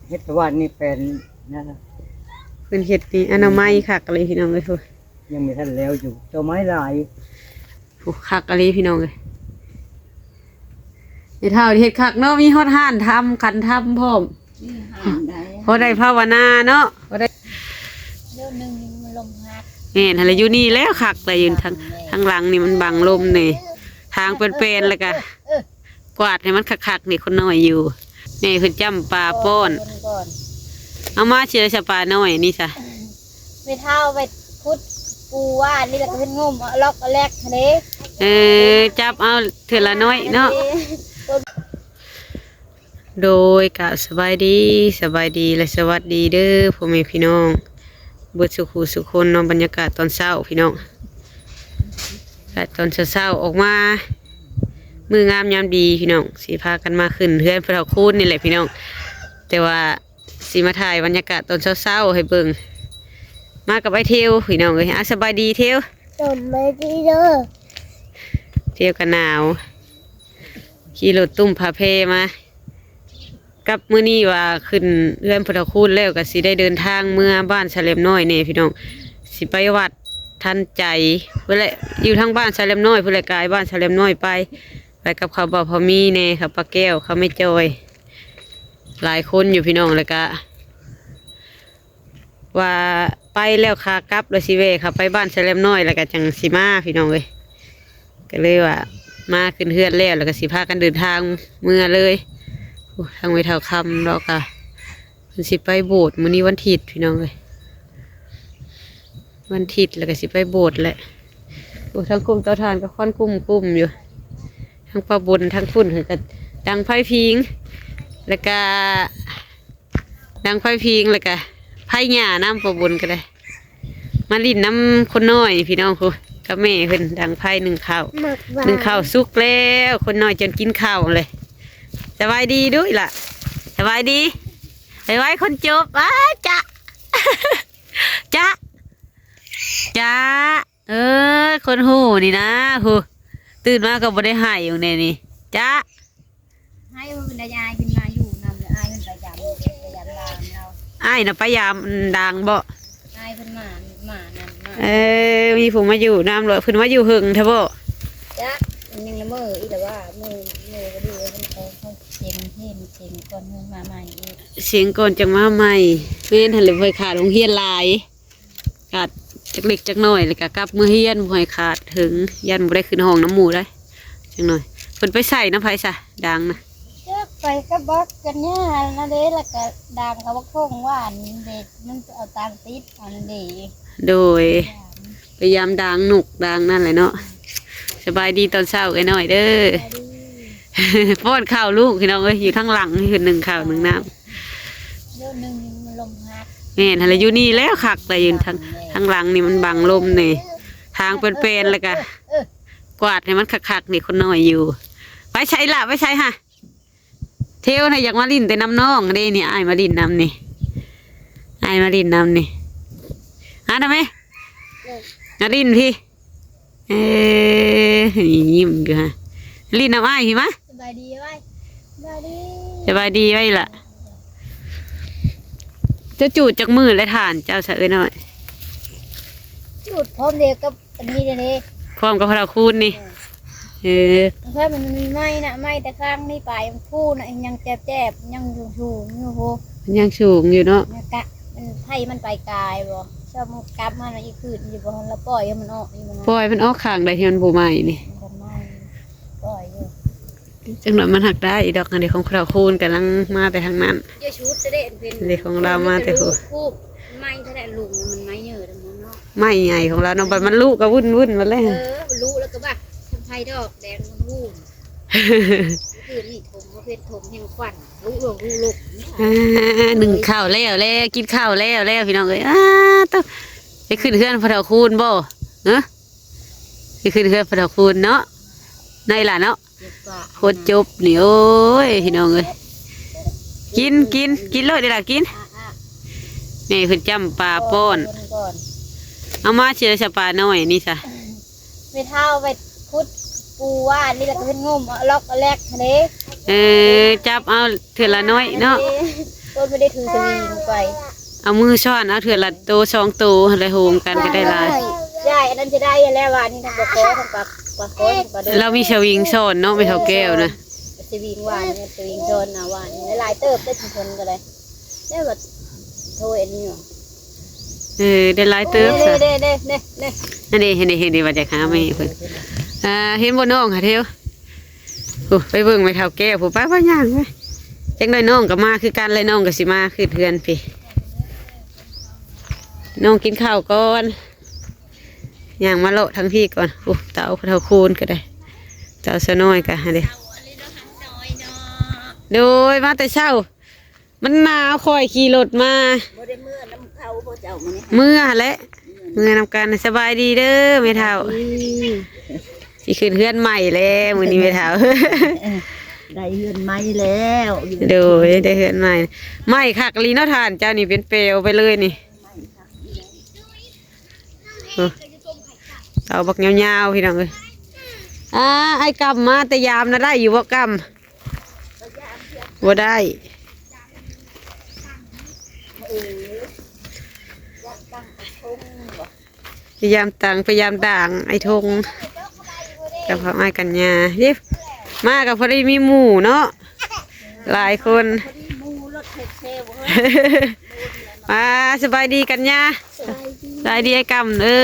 ເຮັດວາດນີ້ແປນນັ້ນນະ ເພິ່ນເຮັດນີ້ອະນາໄມຄັກເລີຍພີ່ນ້ອງເອີຍ. ໂອ້ ຍັງບໍ່ທັນແລ້ວຢູ່ ດອກໄມ້ຫຼາຍ. ໂອ້ ຄັກອີ່ຫຼີພີ່ນ້ອງເອີຍ. ແມ່ເຖົ້າເຮັດຄັກເນາະ ມີຮອດຮ້ານທຳ ຂັນທຳພ້ອມ. ອືມ ຮ້ານໃດ ພໍໄດ້ພາວະນາເນາະ ພໍໄດ້. ດຽວໜຶ່ງມັນລົມພັດ. ແມ່ນຫັ້ນແຫຼະ ຢູ່ນີ້ແລ້ວຄັກແຫຼະ ຢູ່ທາງ ທາງຫຼັງນີ້ມັນບັງລົມນີ້ ທາງແປນໆ ແລ້ວກະ ເອີ ກວາດໃຫ້ມັນຄັກໆ ນີ້ຄົນນ້ອຍຢູ່. ແມ່ເພິ່ນຈ້ຳປາປ້ອນ ເອົາມາຊິໄດ້ສະປານ້ອຍນີ້ຊະ. ແມ່ເຖົ້າໄປຂຸດປູວ່ານີ້ ແລ້ວກໍເພິ່ນງົມເອົາລັອກເອົາແລັກຫັ້ນເດ້. ເອີ ຈັບເອົາເທື່ອລະໜ້ອຍເນາະ. ໂດຍ ກະສະບາຍດີ ສະບາຍດີ ແລະ ສະຫວັດດີເດີພໍ່ແມ່ພີ່ນ້ອງເບິດສູ່ຜູ້ສູ່ຄົນເນາະ. ບັນຍາກາດຕອນເຊົ້າພີ່ນ້ອງ ກະຕອນເຊົ້າໆ ອອກມາ ມື້ງາມຍາມດີພີ່ນ້ອງ ຊິພາກັນມາຂຶ້ນເຮືອນພໍ່ເຖົ້າຄູນນີ້ແຫຼະພີ່ນ້ອງ. ແຕ່ວ່າ ຊິມາຖ່າຍບັນຍາກາດຕອນເຊົ້າໆ ໃຫ້ເບິ່ງ. ມາກັບອ້າຍເທວພີ່ນ້ອງເອີຍ. ອ່າ ສະບາຍດີເທວ. ສະບາຍດີເດີ. ເທວກໍໜາວ ຂີ່ລົດຕຸ້ມຜ້າແພມາ. ກັບມື້ນີ້ວ່າຂຶ້ນເຮືອນພໍ່ເຖົ້າຄູນແລ້ວ ກໍຊິໄດ້ເດີນທາງເມືອບ້ານສະແຫຼມນ້ອຍແດ່ພີ່ນ້ອງ. ຊິໄປວັດທັນໃຈພຸ້ນແຫຼະ ຢູ່ທາງບ້ານສະແຫຼມນ້ອຍພຸ້ນແຫຼະ ກາຍບ້ານສະແຫຼມນ້ອຍໄປ. ໄປກັບເຂົາບ່າວພາມີແດ່ ເຂົາປ້າແກ້ວ ເຂົາແມ່ຈ້ອຍ ຫຼາຍຄົນຢູ່ພີ່ນ້ອງ. ແລ້ວກະວ່າໄປແລ້ວ ຂາກັບແລ້ວຊິແວ່ເຂົ້າໄປບ້ານສະແຫຼມນ້ອຍ ແລ້ວກະຈັ່ງຊິມາພີ່ນ້ອງເອີຍ. ກໍເລີຍວ່າມາຂຶ້ນເຮືອນແລ້ວ ແລ້ວກະຊິພາກັນເດີນທາງເມືອເລີຍ. ໂອ້ ທາງແມ່ເຖົ້າຄຳລາວກະ ເພິ່ນຊິໄປໂບດ ມື້ນີ້ວັນທິດພີ່ນ້ອງເອີຍ ວັນທິດແລ້ວກໍຊິໄປໂບດແຫຼະ. ໂອ້ ທາງກຸ່ມເຕົາຖ່ານກໍຄວັນກຸ້ມໆຢູ່ ທາງປ້າບົນທາງພຸ້ນກໍດັງໄຟຜິງ ແລ້ວກະດັງໄຟຜິງ ແລ້ວກະໄຟຫຍ້ານຳ ປ້າບົນກໍໄດ້. ມາຫຼິ້ນນຳຄົນນ້ອຍພີ່ນ້ອງ ໂອ້ ກັບແມ່ເພິ່ນດັງໄຟໜຶ້ງເຂົ້າ ໜຶ້ງເຂົ້າສຸກແລ້ວ ຄົນນ້ອຍຈົນກິນເຂົ້າເລີຍ. ສະບາຍດີດຸຍລະ ສະບາຍດີ. ໄວໆ ຄົນຈົບ ອ້າ ຈະ ຈະ ຈະ ເອີ ຄົນຮູ້ນີ້ນະ ໂຫ ຕື່ນມາກໍບໍ່ໄດ້ໄຫ້ຢູ່ແນ່ນີ້ ຈະ ໄຫ້ເພິ່ນໄດ້ ອ້າຍເພິ່ນມາຢູ່ນຳ ແລ້ວອ້າຍເພິ່ນໄປຢາມ ໄປຢາມຫຼານເຮົາ. ອ້າຍນະໄປຢາມດາງບໍ? ອ້າຍເພິ່ນມາ ມານຳ ມາ. ເອີ ມີຜູ້ມາຢູ່ນຳ ຫຼືເພິ່ນມາຢູ່ເຫິງແທ້ບໍ? ຈັກ ມັນຍັງລະເມີອີກແລ້ວວ່າ ເມີ ເມີບໍ່ດີ ເພິ່ນກໍເສັງເຫັນ ເສັງກ່ອນເພິ່ນມາໃໝ່ອີກ ເສັງກ່ອນຈັ່ງມາໃໝ່. ແມ່ນຫັ້ນແຫຼະ ບໍ່ໃຫ້ຂາດໂຮງຮຽນຫຼາຍ ຂາດຈັກເລັກຈັກນ້ອຍ ແລ້ວກໍກັບເມືອຮຽນ ບໍ່ໃຫ້ຂາດເຖິງ ຢ້ານບໍ່ໄດ້ຂຶ້ນຫ້ອງນຳໝູ່ໄດ໋. ຈັກໜ້ອຍ ເພິ່ນໄປໃສນຳໃຜຊະ ດາງນະ? ຈັກໄປກັບບັກກັນຍານະເດ້ ແລ້ວກໍດາງກັບບັກທົ່ງຫວານເດ້ ມັນເອົາຕາງຕິດອັນເດ້. ໂດຍ ໄປຢາມດາງນົກດາງນັ້ນແຫຼະເນາະ. ສະບາຍດີຕອນເຊົ້າເອື້ອຍນ້ອຍເດີ. ສະບາຍດີ. ປ້ອນເຂົ້າລູກພີ່ນ້ອງເອີຍ ຢູ່ທາງຫຼັງ ເພິ່ນໜຶ້ງເຂົ້າໜຶ້ງນ້ຳ. ດຽວໜຶ່ງມັນລົມພັດ. ແມ່ນຫັ້ນແຫຼະ ຢູ່ນີ້ແລ້ວຄັກແຫຼະ ຢູ່ທາງ ທາງຫຼັງນີ້ມັນບັງລົມນີ້ ທາງແປນໆ ແລ້ວກະ ເອີ ກວາດໃຫ້ມັນຄັກໆ ນີ້ຄົນນ້ອຍຢູ່. ໄປໃສລະ ໄປໃສຫະ? ເທວນະ ຢາກມາຫຼິ້ນແຕ່ນຳນ້ອງເດ້ນີ້ ອ້າຍມາຫຼິ້ນນຳນີ້ ອ້າຍມາຫຼິ້ນນຳນີ້. ຫານຳແມ່ ມາຫຼິ້ນພີ້. ເອີ ຍິ້ມຢູ່ຫະ ຫຼິ້ນນຳອ້າຍພີ້ມາ. ສະບາຍດີໄວ້ ສະບາຍດີ ສະບາຍດີໄວ້ລະ. ເຈົ້າຈູດຈັກມື້ແລ້ວຖ່ານເຈົ້າຊະເອື້ອຍນ້ອຍ? ຈູດພ້ອມດຽວກັບອັນນີ້ເດ້ ພ້ອມກັບພະລາຄູນນີ້. ເອີ ເອີ ແລ້ວມັນມີໄມ້ນະ ໄມ້ແຕ່ຂ້າງນີ້ໄປ ມັນພູນະ ຍັງແຈບໆ ຍັງສູງໆຢູ່ພຸ້ນ ມັນຍັງສູງຢູ່ເນາະ. ມັນກະ ມັນ ໄຟມັນໄປກາຍບໍ່ ຊອບມັນກັບມາອີກຄືນຢູ່ບໍ່ ລະປ່ອຍໃຫ້ມັນອອກຢູ່ ປ່ອຍມັນອອກຂ້າງໃດທີ່ມັນບໍ່ໄໝ້ນີ້ ມັນບໍ່ໄໝ້ ປ່ອຍຢູ່. ຈັກໜ້ອຍມັນຫັກໄດ້ດອກ ອັນນີ້ຂອງພະລາຄູນກຳລັງມາແຕ່ທາງນັ້ນ. ເຈົ້າຊຸດເດ້ ອັນເປັນ ນີ້ຂອງລາວມາແຕ່ພຸ້ນ ໄມ້ເທົ່າໃດລຸງ ມັນໄມ້ເຍີະທັງໝົດເນາະ ໄມ້ໃຫຍ່ຂອງລາວເນາະ. ບັດມັນລຸກໍວຸ້ນໆໝົດແລ້ວ ເອີ ລຸແລ້ວກໍວ່າທຳໄພດອກແດງວຸ້ນ ຄືນີ້ຖົມເຮົາເປັນຖົມແຫ່ງຂວັນ ລຸລົງລຸລົງ. ອ່າ ໜຶ້ງເຂົ້າແລ້ວແລ້ວ ກິນເຂົ້າແລ້ວແລ້ວ ພີ່ນ້ອງເອີຍ. ອ້າ ໂຕ ໄປຂຶ້ນເຮືອນພໍ່ເຖົ້າຄູນບໍ່? ຮະ ໄປຂຶ້ນເຮືອນພໍ່ເຖົ້າຄູນເນາະ ໄດ້ລະເນາະ. ໂຄດຈົບນີ້ ໂອ້ຍ ພີ່ນ້ອງເອີຍ ກິນ ກິນ ກິນໂລດເດ້ລະ ກິນ. ແມ່ເພິ່ນຈ້ຳປາປ້ອນ ເອົາມາຊິໄດ້ສະປານ້ອຍນີ້ຊະ. ແມ່ເຖົ້າໄປຂຸດປູວ່ານີ້ ແລ້ວກໍເພິ່ນງົມເອົາລັອກເອົາແລັກຫັ້ນເດ້. ເອີ ຈັບເອົາເທື່ອລະໜ້ອຍເນາະ. ບໍ່ໄດ້ຖືສະວິງໄປ ເອົາມືຊ້ອນເອົາເທື່ອລະໂຕສອງໂຕ ແລ້ວໂຮມກັນກໍໄດ້ຫຼາຍ. ຍາຍ ອັນນັ້ນຈະໄດ້ແລ້ວ ວ່ານີ້ນະ ປາຄໍ ປາຄໍ ປາດົກ ລາວມີສະວິງຊ້ອນເນາະ ແມ່ເຖົ້າແກ້ວນະ. ສະວິງຫວານ ສະວິງຊ້ອນນະ ຫວານຫຼາຍເຕີບ ໄດ້ກິນເພິ່ນກໍໄດ້ ແລ້ວວ່າໂທອັນນີ້ ເອີ ໄດ້ຫຼາຍເຕີບຊະ. ເດ້ ເດ້ ເດ້ ເດ້ ອັນນີ້ ເຫັນເດ້ ເຫັນເດ້ ວ່າຈະຫາແມ່ເພິ່ນ. ອ່າ ເຫັນບໍ່ນ້ອງຫາເທວ ໂອ້ ໄປເບິ່ງແມ່ເຖົ້າແກ້ວຜູ້ ໄປ ໄປ ຍ່າງໄປ. ຈັກໜ້ອຍນ້ອງກໍມາຄືກັນ ແລະນ້ອງກໍຊິມາຂຶ້ນເຮືອນພີ້. ນ້ອງກິນເຂົ້າກ່ອນ ຍ່າງມາເລາະທາງພີ້ກ່ອນ. ໂອ້ ເຕົາເຖົ້າຄູນກໍໄດ້ ເຕົາສາວນ້ອຍກໍຫັ້ນເດ້. ໂດຍ ມາແຕ່ເຊົ້າ ມັນໜາວ ຂ້ອຍຂີ່ລົດມາ. ບໍ່ໄດ້ເມືອນຳເຂົາບໍ່ເຈົ້າມື້ນີ້? ເມືອຫັ້ນແຫຼະ ເມືອນຳກັນ. ສະບາຍດີເດີແມ່ເຖົ້າ. ອືມ ຊິຂຶ້ນເຮືອນໃໝ່ແລ້ວມື້ນີ້ແມ່ເຖົ້າ. ໄດ້ເຮືອນໃໝ່ແລ້ວ. ໂດຍ ໄດ້ເຮືອນໃໝ່ ໃໝ່ຄັກອີ່ຫຼີເນາະ. ທ່ານເຈົ້ານີ້ເປັນແປວໄປເລີຍນີ້. ໂອ້ ເຕົາບັກຍາວໆ ພີ່ນ້ອງເອີຍ. ອ່າ ອ້າຍກຳມາແຕ່ຍາມນະ ໄດ້ຢູ່ບໍ່ກຳ? ບໍ່ໄດ້ ພະຍາຍາມຕັງ ພະຍາຍາມດ່າງ ອ້າຍທົງ ກັບອ້າຍກັນຍາ. ເອີ ມາກໍພໍດີມີໝູ່ເນາະ ຫຼາຍຄົນ. ມາ ສະບາຍດີກັນຍາ. ສະບາຍດີ ສະບາຍດີອ້າຍກຳ. ເອີ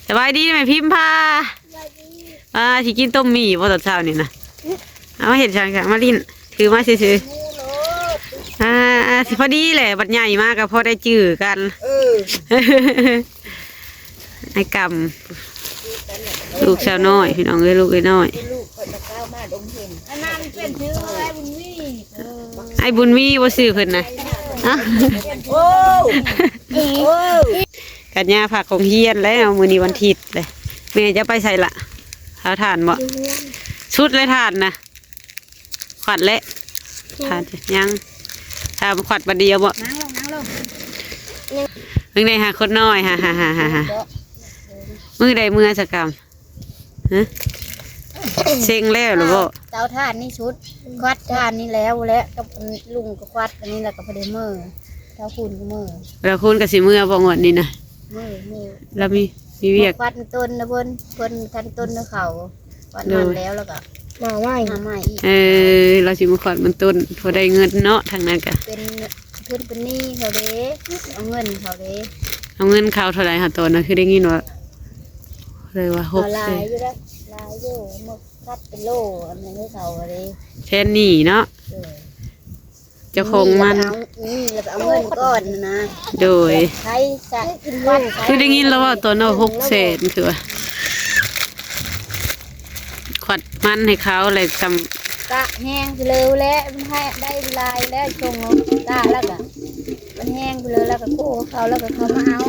ສະບາຍດີແມ່ພິມພາ. ອ່າ ຊິກິນຕົ້ມໝີ່ບໍ່ຕອນເຊົ້ານີ້ນະ? ເອົາມາເຮັດຫຍັງ ມາຫຼິ້ນ ຖືມາຊື່ໆ. ອ່າ ພໍດີແຫຼະ ບັດໃຫຍ່ມາກໍພໍໄດ້ຈື່ກັນ. ເອີ ອ້າຍກຳ ລູກສາວນ້ອຍ ພີ່ນ້ອງເອີຍ ລູກນ້ອຍ. ອ້າຍບຸນມີບໍ່ຊື່ເພິ່ນນະ? ໂອ້ ກັນຍາພັກໂຮງຮຽນແລ້ວ ມື້ນີ້ວັນທິດເລີຍ. ແມ່ຈະໄປໃສລະ? ເຜົາຖ່ານບໍ່? ສຸດແລ້ວຖ່ານນະ. ຂວັດແລ້ວ ຖ່ານຍັງ ຖ້າບໍ່ຂວັດບັດດຽວບໍ່? ນັ່ງລົງ ນັ່ງລົງ. ເບິ່ງໄດ້ຫາຄົນນ້ອຍ ຫາໆ ມື້ໃດເມືອສະກຳ? ຮະ ເຊັງແລ້ວຫຼືບໍ່? ເຕົາຖ່ານນີ້ສຸດ ຂວັດຖ່ານນີ້ແລ້ວ ແລະກັບລຸງກໍຂວັດອັນນີ້ ແລ້ວກໍພໍໄດ້ເມືອ ເຖົ້າຄູນກໍເມືອ. ເຖົ້າຄູນກໍຊິເມືອບໍ່ງວດນີ້ນະ? ເມືອ ເມືອ ລາວມີ ມີວຽກ. ຂວັດຕົ້ນນະເພິ່ນ ເພິ່ນທັນຕົ້ນນະເຂົາ ຂວັດຫັ້ນແລ້ວ ແລ້ວກໍມາໃໝ່ ມາໃໝ່ອີກ. ເອີ ລາວຊິມາຂວັດມັນຕົ້ນ ພໍໄດ້ເງິນເນາະ ທາງນັ້ນກະເປັນ ເພິ່ນເປັນໜີ້ເຂົາເດ້ ເອົາເງິນເຂົາເດ້. ເອົາເງິນເຂົາເທົ່າໃດຫາຕອນນັ້ນ ຄືໄດ້ຍິນວ່າເທົ່າໃດວະ ຫົກແສນ ຫຼາຍຢູ່ເດ້ ຫຼາຍຢູ່ ໝົດຄັດເປັນໂລ ອັນນັ້ນໃຫ້ເຂົາເດ້ ແທນໜີ້ເນາະ. ເອີ ເຈົ້າຂອງມັນ ໜີ້ແລ້ວກໍເອົາ ໜີ້ແລ້ວກໍເອົາເງິນກ່ອນນະ. ໂດຍ ໃຊ້ຊະ ຄືໄດ້ຍິນລາວເວົ້າຕອນນັ້ນ ຫົກແສນ ຄືວ່າ ຂວັດມັນໃຫ້ເຂົາແລ້ວ ກະແຮງເລີແລ້ວ ມັນໃຫ້ໄດ້ຫຼາຍແລ້ວ ສົ່ງກະແລ້ວກະ ມັນແຮງເລີແລ້ວກະໂຄເຂົາ ແລ້ວກະເຂົາມາເອົາ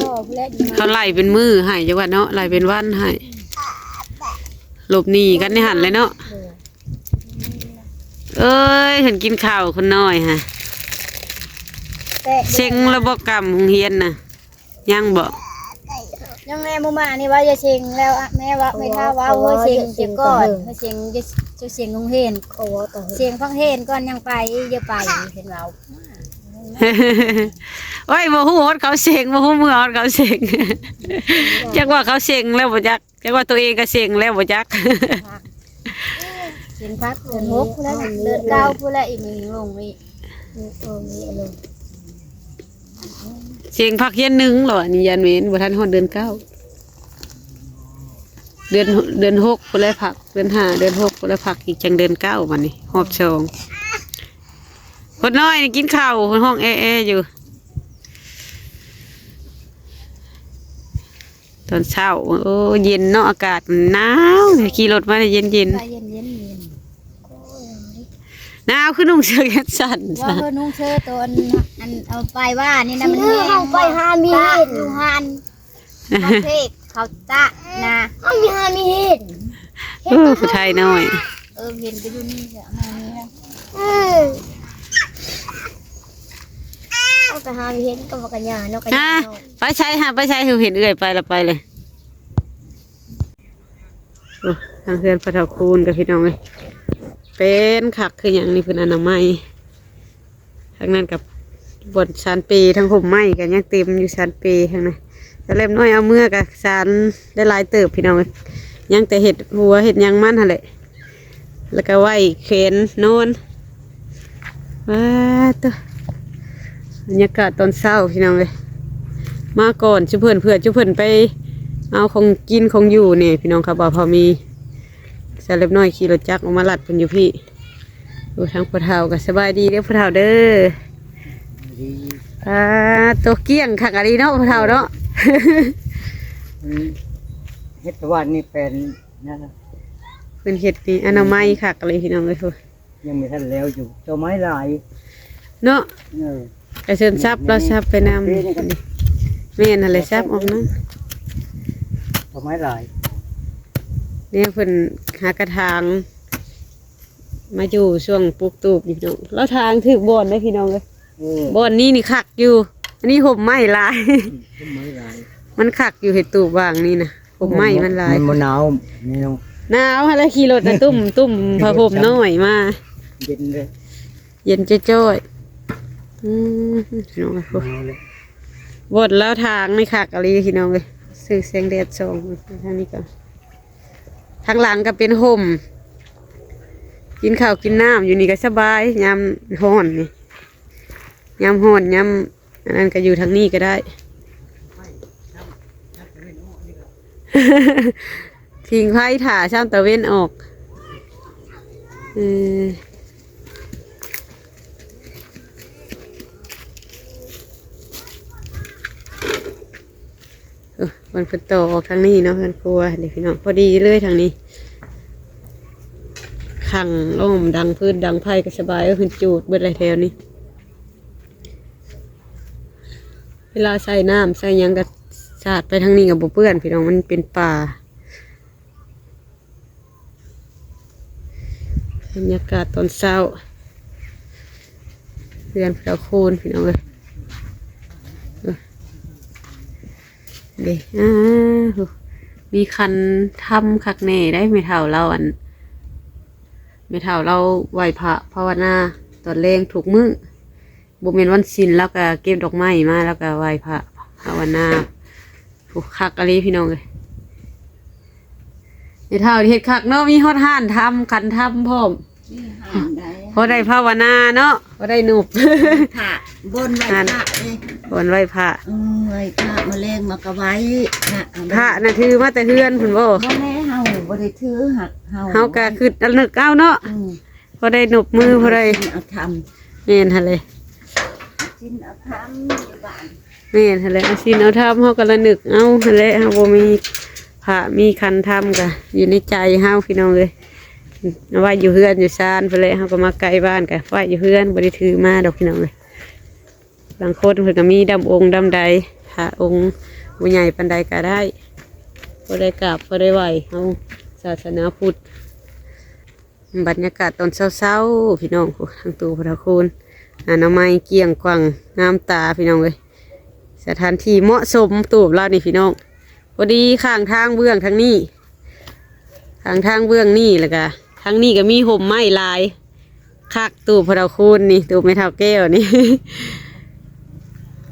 ກໍແລ້ວ ເຂົາໄລ່ເປັນມື້ໃຫ້ ຈັກວ່າເນາະ ໄລ່ເປັນວັນໃຫ້ ຫຼົບໜີ້ກັນໃນຫັ້ນແຫຼະເນາະ. ເອີຍ ເຫັນກິນເຂົ້າຄົນນ້ອຍຫະ ເຊັງແລ້ວບໍ່ກຳໂຮງຮຽນນະ? ຍັງບໍ່? ຍັງແນ່ ມື້ມານີ້ວ່າຢ່າເຊັງແລ້ວ ແມ່ວ່າ ແມ່ເຖົ້າວ່າ ເອີຍ ເຊັງເສຍກ່ອນ ເຊັງ ເຊັງໂຮງຮຽນ ເຊັງພັກຮຽນກ່ອນຍັງໄປ ຢ່າໄປ ເພິ່ນເວົ້າ. ໂອ້ຍ ບໍ່ຮູ້ຮອດເຂົາເຊັງ ບໍ່ຮູ້ເມື່ອຮອດເຂົາເຊັງ ຈັກວ່າເຂົາເຊັງແລ້ວບໍ່ຈັກ ຈັກວ່າຕົວເອງກໍເຊັງແລ້ວບໍ່ຈັກ. ເຊັງພັກເດືອນຫົກພຸ້ນແຫຼະ ເດືອນເກົ້າພຸ້ນແຫຼະ ອີກມື້ໜຶ່ງລົງອີກ. ເສັງພັກຮຽນໜຶ່ງແລ້ວ ອັນນີ້ຢ້ານແມ່ນບໍ່ທັນຮອດເດືອນເກົ້າ ເດືອນ ເດືອນຫົກພຸ້ນແຫຼະພັກ ເດືອນຫ້າ ເດືອນຫົກພຸ້ນແຫຼະພັກອີກ ຈັ່ງເດືອນເກົ້າບັດນີ້ຮອບສອງ. ຄົນນ້ອຍນີ້ກິນເຂົ້າ ຮ້ອງແອໆຢູ່. ຕອນເຊົ້າ ໂອ້ ເຢັນເນາະ ອາກາດມັນໜາວ ຂີ່ລົດມາໄດ້ເຢັນໆ ອາກາດເຢັນໆ ໜາວ ຄືນຸ່ງເສື້ອແຂນສັ້ນ ວ່າເພິ່ນນຸ່ງເສື້ອໂຕອັນ ອັນເອົາໄປວ່ານີ້ນະ ມັນແຮງ ເຮົາໄປຫາມີເຫັນ ຢູ່ຫັ້ນ ເຂົາເພກເຂົາຕະນະ ເຮົາມີຫາມີເຫັນ ເອີ ຜູ້ໄທນ້ອຍ ເອີ ເຫັນກໍຢູ່ນີ້ແຫຼະ ມານີ້ນະ ເອີ ເຮົາກໍຫາມີເຫັນກັບວ່າກັນຍາເນາະ ກັນຍາເນາະ ໄປໃສຫາ ໄປໃສ ເຫັນເອື້ອຍໄປລະໄປເລີຍ. ໂອ້ ທາງເຮືອນພໍ່ເຖົ້າຄູນກັບພີ່ນ້ອງເອີຍ ເປັນຄັກຄືຫຍັງນີ້ ເພິ່ນອະນາໄມ ທາງນັ້ນກໍບ່ອນຊານເປ ທັງຮົ່ມໄມ້ກໍຍັງເຕັມຢູ່ ຊານເປທາງນັ້ນ. ສາວແລັບນ້ອຍເອົາເມືອກໍຊານໄດ້ຫຼາຍເຕີບ ພີ່ນ້ອງເອີຍ. ຍັງແຕ່ເຮັດຫົວເຮັດຫຍັງມັນຫັ້ນແຫຼະ ແລ້ວກໍໄວ້ແຂນນອນ. ວ້າໂຕ ບັນຍາກາດຕອນເຊົ້າ ພີ່ນ້ອງເອີຍ. ມາກ່ອນຊຸເພິ່ນ ເພື່ອຊຸເພິ່ນໄປເອົາຂອງກິນຂອງຢູ່ນີ້ ພີ່ນ້ອງ. ເຂົາບໍ່ພໍມີ ສາວເລັບນ້ອຍຂີ່ລົດຈັກອອກມາລັດເພິ່ນຢູ່ພີ້. ໂອ້ ທາງພໍ່ເຖົ້າກໍສະບາຍດີເດີພໍ່ເຖົ້າເດີ. ອ່າ ໂຕກ້ຽງຄັກອີ່ຫຼີເນາະພໍ່ເຖົ້າເນາະ. ເຮັດຕະວັນນີ້ເປັນ ເພິ່ນເຮັດນີ້ອະນາໄມຄັກອີ່ຫຼີ ພີ່ນ້ອງເອີຍ. ຍັງບໍ່ທັນແລ້ວຢູ່ ດອກໄມ້ຫຼາຍເນາະ. ເອີ ກະເຊີນສັບ ລາວສັບໄປນຳ. ແມ່ນຫັ້ນແຫຼະ ສັບອອກນຳ ດອກໄມ້ຫຼາຍ. ແນວເພິ່ນຫາກະຖາງມາຢູ່ຊ່ວງປູກຕູບນີ້ ພີ່ນ້ອງ. ລາວຖາງຖືກບ່ອນເດ້ ພີ່ນ້ອງເອີຍ. ເອີ ບ່ອນນີ້ນີ້ຄັກຢູ່ ອັນນີ້ຮົ່ມໄມ້ຫຼາຍ. ອືມ ຮົ່ມໄມ້ຫຼາຍ ມັນຄັກຢູ່ ເຮັດຕູບຫວ່າງນີ້ນະ. ຮົ່ມໄມ້ມັນຫຼາຍ ມັນບໍ່ໜາວນີ້ເນາະ. ໜາວຫັ້ນແຫຼະ ຂີ່ລົດນະ ຕຸ້ມ ຕຸ້ມຜ້າຫົ່ມນ້ອຍມາ ເຢັນເລີຍ ເຢັນຈ້ອຍໆ. ອືມ ພີ່ນ້ອງເອີຍ ໜາວເລີຍ. ບ່ອນລາວຖາງນີ້ຄັກອີ່ຫຼີ ພີ່ນ້ອງເອີຍ. ຊື່ແສງແດດສ່ອງທາງນີ້ກ່ອນ. ທາງຫຼັງກໍເປັນຮົ່ມ ກິນເຂົ້າກິນນ້ຳຢູ່ນີ້ກໍສະບາຍ ຍາມຮ້ອນນີ້. ຍາມຮ້ອນ ຍາມອັນນັ້ນກໍຢູ່ທາງນີ້ກໍໄດ້ ຜິງໄຟຖ້າຊ່ຳຕາເວັນອອກ. ເອີ ເອີ ມັນເພິ່ນຕໍ່ອອກທາງນີ້ເນາະ ເຮືອນຄົວນີ້ພີ່ນ້ອງ. ພໍດີເລີຍທາງນີ້ ຂັງອ້ອມ ດັງຟືນດັງໄຟກໍສະບາຍ. ເອີ ເພິ່ນຈູດເບິດແລ້ວແຖວນີ້ ເວລາໃສ່ນ້ຳໃສ່ຫຍັງກໍສາດໄປທາງນີ້ກໍບໍ່ເປື້ອນ ພີ່ນ້ອງ ມັນເປັນປ່າ. ບັນຍາກາດຕອນເຊົ້າ ເຮືອນເຂົາໂຄນ ພີ່ນ້ອງເອີຍ. ເອີ ເດ້ ອ່າ ມີຄັນທຳຄັກແນ່ໄດ໋ ແມ່ເຖົ້າລາວ. ອັນ ແມ່ເຖົ້າລາວໄຫວ້ພະພາວະນາຕອນແລງທຸກມື້ ບໍ່ແມ່ນວັນສິນ ລາວກໍເກັບດອກໄມ້ມາ ລາວກໍໄຫວ້ພະພາວະນາ. ໂອ້ ຄັກອີ່ຫຼີ ພີ່ນ້ອງເອີຍ. ແມ່ເຖົ້າເຮັດຄັກເນາະ ມີຮອດຮ້ານທຳ ຄັນທຳພ້ອມ. ມີຮ້ານໃດ ພໍໄດ້ພາວະນາເນາະ ພໍໄດ້ນຸບ ພະ ບ່ອນໄຫວ້ພະເດ້ ບ່ອນໄຫວ້ພະ. ເອີ ໄຫວ້ພະ ມາແລງມາກະໄຫວ້ພະ. ພະນະຖືມາແຕ່ເຮືອນພຸ້ນບໍ່? ບໍ່ແມ່ນ ເຮົາບໍ່ໄດ້ຖື ຫາກເຮົາ ເຮົາກະຄິດລະນຶກເອົາເນາະ. ອືມ ພໍໄດ້ນົບມື ພໍໄດ້ ເອົາທຳ. ແມ່ນຫັ້ນແຫຼະ ສິນເອົາທຳຢູ່ບ້ານ. ແມ່ນຫັ້ນແຫຼະ ເອົາສິນເອົາທຳ ເຮົາກໍລະນຶກເອົາຫັ້ນແຫຼະ. ເຮົາບໍ່ມີພະມີຂັນທຳກໍຢູ່ໃນໃຈເຮົາ ພີ່ນ້ອງເອີຍ. ເອົາໄວ້ຢູ່ເຮືອນຢູ່ຊານພຸ້ນແຫຼະ ເຮົາກໍມາໃກ້ບ້ານກໍໄວ້ຢູ່ເຮືອນ ບໍ່ໄດ້ຖືມາດອກ ພີ່ນ້ອງເອີຍ. ບາງຄົນເພິ່ນກໍມີດຳອົງດຳໃດ ພະອົງບໍ່ໃຫຍ່ປານໃດກໍໄດ້ ພໍໄດ້ກາບພໍໄດ້ໄຫວ້ເຮົາ ສາສະໜາພຸດ. ບັນຍາກາດຕອນເຊົ້າໆ ພີ່ນ້ອງ ທາງຕູ້ພຸດທະຄູນ ອະນາໄມກ້ຽງກວ້າງງາມຕາ ພີ່ນ້ອງເອີຍ. ສະຖານທີ່ເໝາະສົມ ຕູບລາວນີ້ ພີ່ນ້ອງ ພໍດີຂ້າງທາງເບື້ອງທາງນີ້ ຂ້າງທາງເບື້ອງນີ້ ແລ້ວກະທາງນີ້ກໍມີຮົ່ມໄມ້ຫຼາຍ. ຄັກ ຕູບພໍ່ເຖົ້າຄູນນີ້ ຕູບແມ່ເຖົ້າແກ້ວນີ້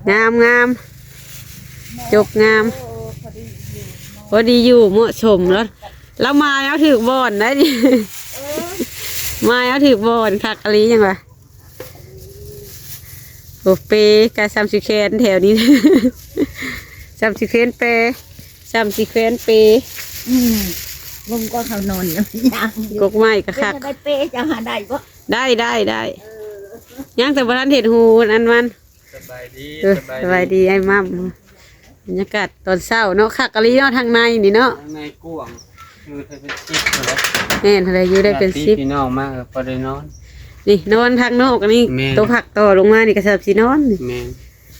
ງາມໆ ຈົບງາມ ພໍດີຢູ່ ເໝາະສົມ. ລາວ ລາວມາເອົາຖືກບ່ອນໄດ໋ນີ້ ມາເອົາຖືກບ່ອນ ຄັກອີ່ຫຼີຫຍັງວະ. ໂອ້ ເປກະຊ່ຳຊິແຂນແຖວນີ້ ຊ່ຳຊິແຂນເປ ຊ່ຳຊິແຂນເປ. ອືມ ລົມກໍເຂົານອນຢູ່ ຍ່າງຢູ່ ກົກໄມ້ກໍຄັກ ເປັນຈັ່ງໃດເປ ເຈົ້າຫາໄດ້ບໍ່? ໄດ້ ໄດ້ ໄດ້. ເອີ ຍັງແຕ່ບໍ່ທັນເຫັນຫູອັນນັ້ນມັນ. ສະບາຍດີ ເອີ ສະບາຍດີ ສະບາຍດີອ້າຍໝ່ຳ. ບັນຍາກາດຕອນເຊົ້າເນາະ ຄັກອີ່ຫຼີເນາະ ທາງໃນນີ້ເນາະ ທາງໃນກວ້າງ ຢູ່ໄດ້ເປັນສິບພຸ້ນແຫຼະ. ແມ່ນຫັ້ນແຫຼະ ຢູ່ໄດ້ເປັນສິບ ຍາດພີ່ນ້ອງມາກໍພໍໄດ້ນອນ. ນີ້ນອນທາງນອກ ອັນນີ້ ແມ່ນ ໂຕພັກຕໍ່ລົງມານີ້ກໍແຊບຊິນອນ. ແມ່ນ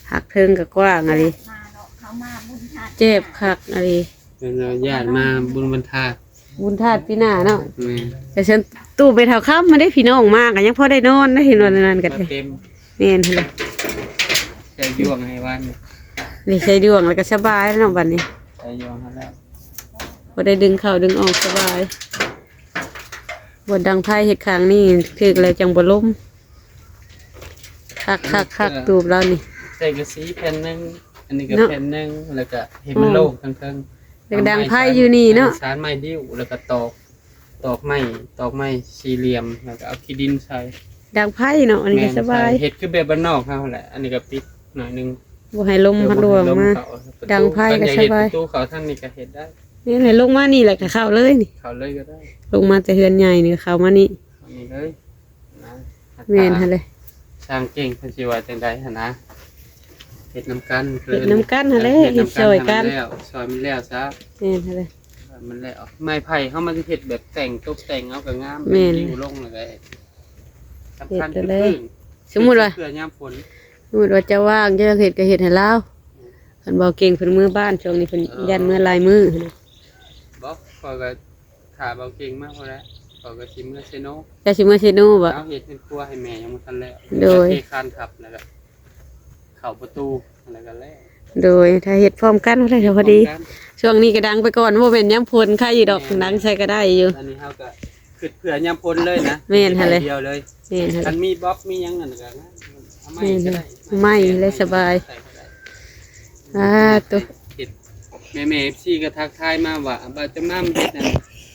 ພັກເທິງກໍກວ້າງອີ່ຫຼີ ແຈບຄັກອີ່ຫຼີ. ເພິ່ນວ່າຍາດມາບຸນວັນທາດ ບຸນທາດປີໜ້າເນາະ. ແມ່ນ ແຕ່ຊັ້ນຕູ້ໄປເທົ່າຄ່ຳມາໄດ້ ພີ່ນ້ອງມາກໍຍັງພໍໄດ້ນອນໄດ້ ເຫັນວ່ານັ້ນກໍໄດ້ ເຕັມ. ແມ່ນຫັ້ນແຫຼະ ໃສ່ດວງໃຫ້ວັນ ນີ້ໃສ່ດວງແລ້ວກໍສະບາຍເນາະບັດນີ້ ໃສ່ດວງຫັ້ນແລ້ວ ບໍ່ໄດ້ດຶງເຂົ້າດຶງອອກ ສະບາຍ. ບໍ່ດັງໄຟເຮັດຂ້າງນີ້ ຖືກແລ້ວຈັ່ງບໍ່ລົມ. ຄັກໆໆ ຕູບລາວນີ້ ໃສ່ກະສີແຜ່ນໜຶ່ງ ອັນນີ້ກໍ ເນາະ ແຜ່ນໜຶ່ງ ແລ້ວກໍເຮັດມັນ ໂອ້ ໂລ່ງເທິງໆ ແລ້ວກໍດັງໄຟຢູ່ນີ້ເນາະ ສານໄມ້ດິ້ວ ແລ້ວກໍຕອກ ຕອກໄມ້ ຕອກໄມ້ສີ່ຫຼ່ຽມ ແລ້ວກໍເອົາຂີ້ດິນໃສ່ ດັງໄຟເນາະ ອັນນີ້ກໍ ແມ່ນ ສະບາຍ ໃສ່ ເຮັດຄືແບບບ້ານນອກເຮົາແຫຼະ ອັນນີ້ກໍປິດໜ້ອຍໜຶ່ງ ບໍ່ໃຫ້ລົມພັດລົມມາ ເພື່ອບໍ່ໃຫ້ລົມເຂົ້າ ດັງໄຟກໍສະບາຍ ຄັນຢາກເຮັດປະຕູເຂົ້າທາງນີ້ກໍເຮັດໄດ້ ແມ່ນແຫຼະ ລົງມານີ້ແຫຼະກໍເຂົ້າເລີຍນີ້ ເຂົ້າເລີຍກໍໄດ້ ລົງມາແຕ່ເຮືອນໃຫຍ່ນີ້ກໍເຂົ້າມານີ້ ເຂົ້ານີ້ເລີຍນະ ແມ່ນຫັ້ນແຫຼະ ຊ່າງເກັ່ງເພິ່ນຊິວ່າຈັ່ງໃດຫັ້ນນະ ເຮັດນຳກັນ ເຮັດນຳກັນຫັ້ນແຫຼະ ເຮັດນຳກັນ ເຮັດຊ່ອຍກັນ ໃຫ້ມັນແລ້ວ ຊ່ອຍມັນແລ້ວຊະ ແມ່ນຫັ້ນແຫຼະ ໃຫ້ມັນແລ້ວ ໄມ້ໄຜ່ເຮົາມັນເຮັດແບບແຕ່ງ ຕົບແຕ່ງເອົາກໍງາມ ແມ່ນ ດິ້ວລົງແລ້ວກໍ ສຳຄັນຄື ເຮັດແລ້ວ ຄື ສມມຸດວ່າ ເພື່ອຍາມຝົນ ສມມຸດວ່າເຈົ້າວ່າງ ເຈົ້າຢາກເຮັດກໍເຮັດໃຫ້ລາວ ອືມ ຄັນບໍ່ເກັ່ງເພິ່ນເມືອບ້ານ ຊ່ວງນີ້ເພິ່ນ ເອີ ຢ້ານເມືອຫຼາຍມື້ຫັ້ນນະ ບໍ່ ຂ້ອຍກໍຖ້າບໍ່ເກັ່ງມາພຸ້ນແຫຼະ ຂ້ອຍກໍຊິເມືອເຊໂນ ເຈົ້າຊິເມືອເຊໂນບໍ່? ເອົາ ເຮັດເຮືອນຄົວໃຫ້ແມ່ຍັງບໍ່ທັນແລ້ວ ໂດຍ ເທຄານທັບ ແລ້ວກໍເຂົ້າປະຕູ ແລ້ວກໍແລ້ວ ໂດຍ ຖ້າເຮັດພ້ອມກັນ ເຮັດໄດ້ກໍພໍດີ ເຮັດພ້ອມກັນ ຊ່ວງນີ້ກໍດັງໄປກ່ອນ ບໍ່ແມ່ນຍາມຝົນ ໄຄຢູ່ດອກ ແມ່ນ ດັງໃສ່ກໍໄດ້ຢູ່ ອັນນີ້ເຮົາກໍ ຄິດເພື່ອຍາມຝົນເລີຍນະ ແມ່ນຫັ້ນແຫຼະ ດຽວເລີຍ ແມ່ນຫັ້ນ ຄັນມີບລັອກມີຫຍັງນັ້ນກໍເອົາໄມ້ ແມ່ນ ກໍໄດ້ ເອົາໄມ້ແຫຼະສະບາຍ ໃສ່ກໍໄດ້ ອ່າ ໂຕ ເຮັດ ແມ່ໆ ເອັຟຊີ ກໍທັກທາຍມາວ່າ ບ່າວຈຳນຳເຮັດອັນ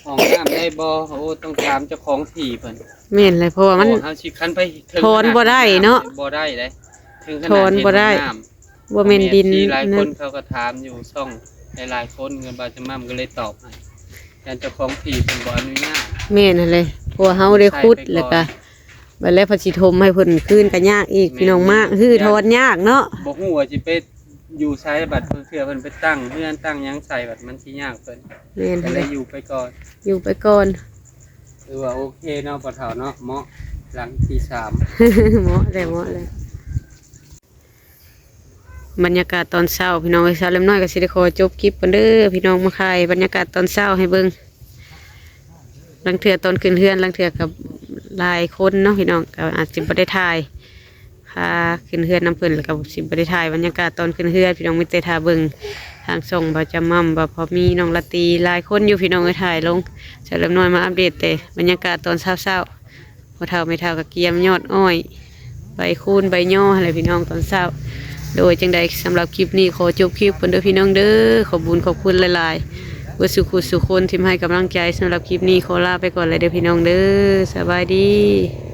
ຫ້ອງນ້ຳໄດ້ບໍ່? ໂອ້ ຕ້ອງຖາມເຈົ້າຂອງທີ່ເພິ່ນ ແມ່ນແຫຼະ ເພາະວ່າມັນ ໂອ້ ເຮົາຊິຄັນໄປເຖິງ ຖອນບໍ່ໄດ້ເນາະ ບໍ່ໄດ້ເດ້ ເຖິງຂະໜາດ ຖອນບໍ່ໄດ້ ເຮັດຫ້ອງນ້ຳ ບໍ່ແມ່ນດິນ ແມ່ນ ເອັຟຊີ ຫຼາຍຄົນ ເຂົາກໍຖາມຢູ່ຊ່ອງຫຼາຍໆຄົນ ກໍບ່າວຈຳນຳກໍເລີຍຕອບໃຫ້ ຢ້ານເຈົ້າຂອງທີ່ເພິ່ນບໍ່ອະນຸຍາດ ແມ່ນຫັ້ນແຫຼະ ເພາະວ່າເຮົາໄດ້ຂຸດ ໃຊ້ໄປກ່ອນ ແລ້ວກໍ ບັດແລ້ວເພິ່ນຊິຖົມໃຫ້ເພິ່ນຄືນກໍຍາກອີກ ແມ່ນ ພີ່ນ້ອງ ມາ ແມ່ນ ຮື້ຖອນຍາກເນາະ ບໍ່ຮູ້ວ່າຊິໄປຢູ່ໃສ ບັດເທື່ອເພິ່ນໄປຕັ້ງເຮືອນຕັ້ງຫຍັງໃສ່ ບັດມັນຊິຍາກເພິ່ນ ແມ່ນ ກໍເລີຍຢູ່ໄປກ່ອນ ຢູ່ໄປກ່ອນ ຖືວ່າໂອເຄເນາະ ພໍ່ເຖົ້າເນາະ ເໝາະຫຼັງທີສາມ ເໝາະແລ້ວ ເໝາະແລ້ວ. ບັນຍາກາດຕອນເຊົ້າ ພີ່ນ້ອງເອີຍ ສາວເລັບນ້ອຍກໍຊິໄດ້ຂໍຈົບຄລິບກ່ອນເດີພີ່ນ້ອງ ມາຖ່າຍບັນຍາກາດຕອນເຊົ້າໃຫ້ເບິ່ງ ລາງເທື່ອຕອນຂຶ້ນເຮືອນ ລາງເທື່ອກໍຫຼາຍຄົນເນາະພີ່ນ້ອງ ກໍອາດຊິບໍ່ໄດ້ຖ່າຍ ພາຂຶ້ນເຮືອນນຳເພິ່ນ ແລ້ວກໍຊິບໍ່ໄດ້ຖ່າຍບັນຍາກາດຕອນຂຶ້ນເຮືອນ ພີ່ນ້ອງ ມີແຕ່ຖ້າເບິ່ງທາງຊ່ອງບ່າວຈຳມ່ຳ ບ່າວພໍມີ ນ້ອງລາຕີ ຫຼາຍຄົນຢູ່ພີ່ນ້ອງເອີຍ ຖ່າຍລົງ ສາວເລັບນ້ອຍມາອັບເດດແຕ່ບັນຍາກາດຕອນເຊົ້າໆ ພໍ່ເຖົ້າແມ່ເຖົ້າກໍກຽມຍອດອ້ອຍ ໃບຄູນໃບຍໍຫັ້ນແຫຼະພີ່ນ້ອງຕອນເຊົ້າ ໂດຍ ຈັ່ງໃດສຳລັບຄລິບນີ້ຂໍຈົບຄລິບກ່ອນເດີພີ່ນ້ອງເດີ ຂອບບຸນຂອບຄຸນຫຼາຍໆ ເບິດສູ່ຜູ້ສູ່ຄົນທີ່ມາໃຫ້ກຳລັງໃຈ ສຳລັບຄລິບນີ້ຂໍລາໄປກ່ອນແລ້ວເດີພີ່ນ້ອງເດີ ສະບາຍດີ.